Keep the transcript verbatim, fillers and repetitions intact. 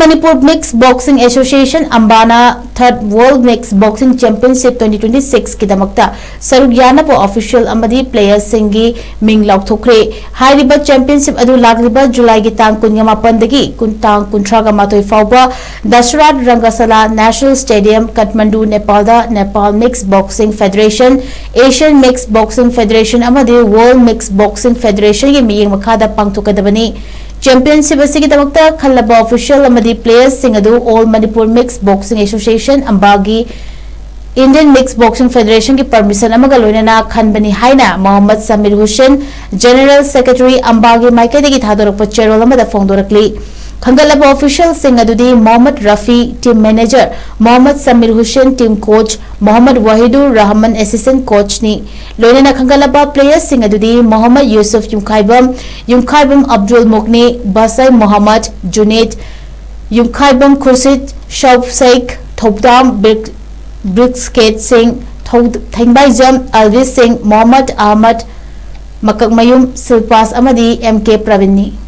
Manipur Mixed Boxing Association, ꯑꯝꯕꯥꯅ Third World Mixed Boxing Championship twenty twenty six ꯀꯤꯗꯃꯛꯇ ꯁꯔꯨꯛ ꯌꯥꯅꯕ official ꯑꯃꯗꯤ players ꯁꯤꯡꯒꯤ ꯃꯤꯡ ꯂꯥꯎꯊꯣꯛꯈ꯭ꯔꯦ꯫ ꯍꯥꯏꯔꯤꯕ championship ꯑꯗꯨ ꯂꯥꯛꯂꯤꯕ ꯖꯨꯂꯥꯏꯒꯤ ꯇꯥꯡ ꯀꯨꯟꯒ ꯃꯥꯄꯟꯗꯒꯤ ꯀꯨꯟ, ꯇꯥꯡ ꯀꯨꯟꯊ꯭ꯔꯥꯒ ꯃꯥꯊꯣꯏ ꯐꯥꯎꯕ ꯗꯁꯔꯥꯠ ꯔꯪꯒꯁꯥꯂꯥ National Stadium, ꯀꯥꯊꯃꯟꯗꯨ, ꯅꯦꯄꯥꯜꯗ Nepal Mixed Boxing Federation, Asian Mixed Boxing Federation ꯑꯃꯗꯤ World Mixed Boxing Federation ꯒꯤ ꯃꯤꯠꯌꯦꯡ ꯃꯈꯥꯗ ꯄꯥꯡꯊꯣꯛꯀꯗꯕꯅꯤ꯫ Championship ꯑꯁꯤꯒꯤꯗꯃꯛꯇ ꯈꯜꯂꯕ official ꯑꯃꯗꯤ players ꯁꯤꯡ ꯑꯗꯨ All Manipur Mixed Boxing Association, ꯑꯝꯕꯥꯒꯤ Indian Mixed Boxing Federation ꯒꯤ permission ꯑꯃꯒ ꯂꯣꯏꯅꯅ ꯈꯟꯕꯅꯤ ꯍꯥꯏꯅ ꯃꯣꯍꯝꯃꯗ ꯁꯃꯤꯔ ꯍꯨꯁꯦꯟ, General Secretary, ꯑꯝꯕꯥꯒꯤ ꯃꯥꯏꯀꯩꯗꯒꯤ ꯊꯥꯗꯣꯔꯛꯄ ꯆꯦꯔꯣꯜ ꯑꯃꯗ ꯐꯣꯡꯗꯣꯔꯛꯂꯤ꯫ ꯈꯟꯒꯠꯂꯕ official ꯁꯤꯡ ꯑꯗꯨꯗꯤ ꯃꯣꯍꯝꯃꯗ ꯔꯐꯤ, team manager, Mohammad Samir Hussain, team coach, Mohammad Wahidur Rahman, assistant coach ꯅꯤ꯫ ꯂꯣꯏꯅꯅ ꯈꯟꯒꯠꯂꯕ players ꯁꯤꯡ ꯑꯗꯨꯗꯤ ꯃꯣꯍꯝꯃꯗ ꯌꯨꯁꯨꯐ ꯌꯨꯝꯈꯥꯏꯕꯝ, ꯌꯨꯝꯈꯥꯏꯕꯝ ꯑꯕꯗꯨꯜ ꯃꯨꯒꯅꯤ, ꯕꯁꯥꯏ ꯃꯣꯍꯝꯃꯗ, ꯖꯨꯅꯦꯗ, ꯌꯨꯝꯈꯥꯏꯕꯝ ꯈꯨꯔꯁꯤꯗ, ꯁꯧꯐ ꯁꯦꯈ, ꯊꯧꯗꯥꯝ ꯕ꯭ꯔꯤꯛ-, ꯕ꯭ꯔꯤꯛꯁꯀꯦꯠ ꯁꯤꯡ, ꯊꯧ-, ꯊꯦꯡꯕꯥꯏꯖꯝ ꯑꯜꯕꯤꯁ ꯁꯤꯡ, ꯃꯣꯍꯝꯃꯗ ꯑꯍꯃꯗ, ꯃꯀꯛꯃꯌꯨꯝ ꯁꯤꯜꯄꯥꯁ ꯑꯃꯗꯤ ꯑꯦꯝ ꯀꯦ ꯄ꯭ꯔꯕꯤꯟꯅꯤ꯫